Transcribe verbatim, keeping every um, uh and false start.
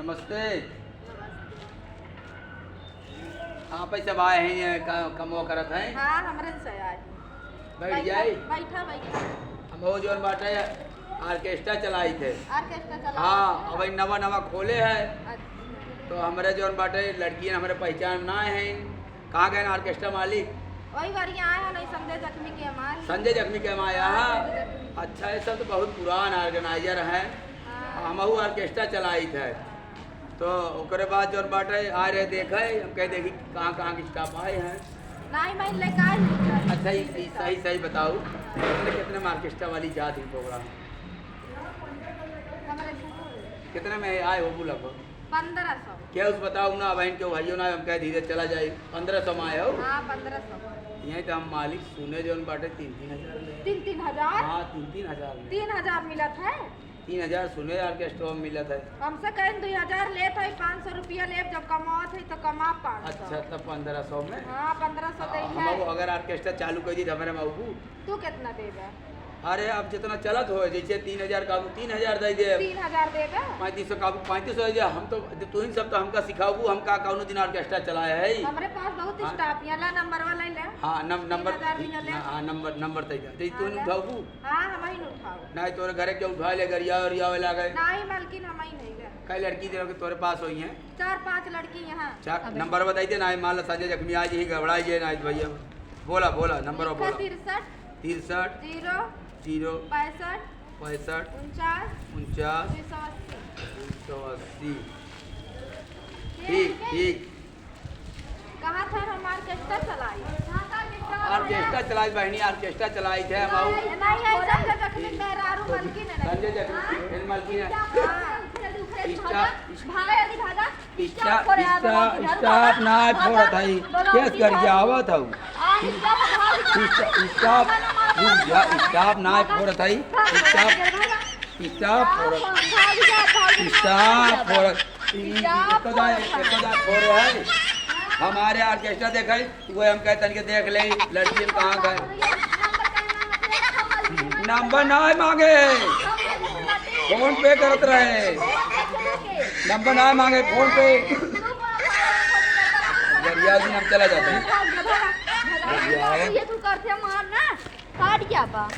नमस्ते। आप ही सब आए हैं, ये का-, कमवा करत हैं? हाँ, हमरे से आए हैं। बैठ बैठा, जाए। बैठा, बैठा। हम वो जौन बाटे, orchestra चलाइत है। Orchestra चलाइत हाँ, है। अब ई नवा, नवा खोले है। अच्छा। तो हमरे जौन बाटे, लड़कियन हमरे पहचान ना है। कहाँ गए orchestra मालिक? वही बारी आए हैं, नहीं, संजय जख्मी के हमारे। संजय जख्मी के हमारे हाँ, यहाँ? संजय जख्मी। अच्छा, ये सब तो बहुत पुरान organizer हैं। हाँ। हमहू orchestra चलाइत है। तो ओकरे बाद जौन बाटे, आ रहे देखे, हम कहे, "देखी, कहाँ, कहाँ के staff आए हैं।" नहीं, मैं लेके आई हूँ। अच्छा, ई, ई सही, सही बताऊ, कितने, कितने में orchestra वाली जात ही program? हमारे कितने में आए हो लगभग? पन्द्रह सौ। क्या उस बताऊ ना, बहन के भाइयों ना, हम कहे, "धीरे चला जाए।" पन्द्रह सौ में आए हो? हाँ, पन्द्रह सौ। यहीं तो हम मालिक सुने जौन बाटे, तीन, तीन हजार ले। तीन, तीन हजार? हाँ, तीन, तीन हजार ले। तीन हजार मिलत है? तीन हजार सुने orchestra में मिलत है। हमसे कहें दुई हजार लेत है, पाँच सौ रुपया लेब, जब कमावत है तो कमा पाँच सौ। अच्छा, तब पन्द्रह सौ में? हाँ, पन्द्रह सौ हाँ, दे हम है। अगर orchestra चालू कर दी तो हमारे में अबू। तू कितना देबा? अरे, अब जितना चलत हो, जैसे तीन हजार काबू, तीन हजार दे दे। तीन हजार देबा? पैंतीस सौ काबू, पैंतीस सौ दे दे। हम तो, तू ही सब तो हमका सिखाबू, हम का कौनो दिन orchestra चलाए है? हमरे पास बहुत हाँ। Staff, यहाँ ला number वाला ले। हाँ, नम-, number, तीन हजार लिया ले। हाँ, number, number तय कर। जैसे तू हाँ, नहीं ले। उठाबू? हाँ, हम ही न उठाओ। नहीं, तोरे घरे के उठा ले, गरिया उरिया वाला गए। नहीं, मालकिन, हम ही नहीं ले। कई लड़की देवे के तोरे पास होई हैं? चार पाँच लड़की यहाँ। चार, अबे। Number बताई दे ना, मान ला संजय जख्मी आज ही घबराई जे ना, भैया। बोला, बोला, number लिखा बोला। तिरसठ। तिरसठ। Zero। Zero। पैंसठ। पैंसठ। उनचास। उनचास। दुई सौ अस्सी। दुई सौ अस्सी। ठीक, ठीक। कहा था हम orchestra चलाई। Orchestra चलाई बहनी, orchestra चलाई थे हम। नहीं, नहीं, ऐसा तो जख्मी मेहरारू मलकिन है। संजय जख्मी, फिर मलकिन है। हाँ। Staff, भागा, जल्दी भागा। Staff, staff, staff ना फोड़त है। Case कर गया, आवत हूँ। Staff, staff, रुक जा, staff ना फोड़त है। Staff, staff फोड़त, staff फोड़त। ई, ई, एको जा, एको जा फोड़े है। हमारे orchestra देखे, वो हम कहतन के देख ले, लड़कियन कहाँ गए। Number ना मांगे, PhonePe करत रहे। Number ना मांगे, PhonePe। गरिया दिन हम चला जाते हैं। ये तू करते मार ना, फाट गया बा।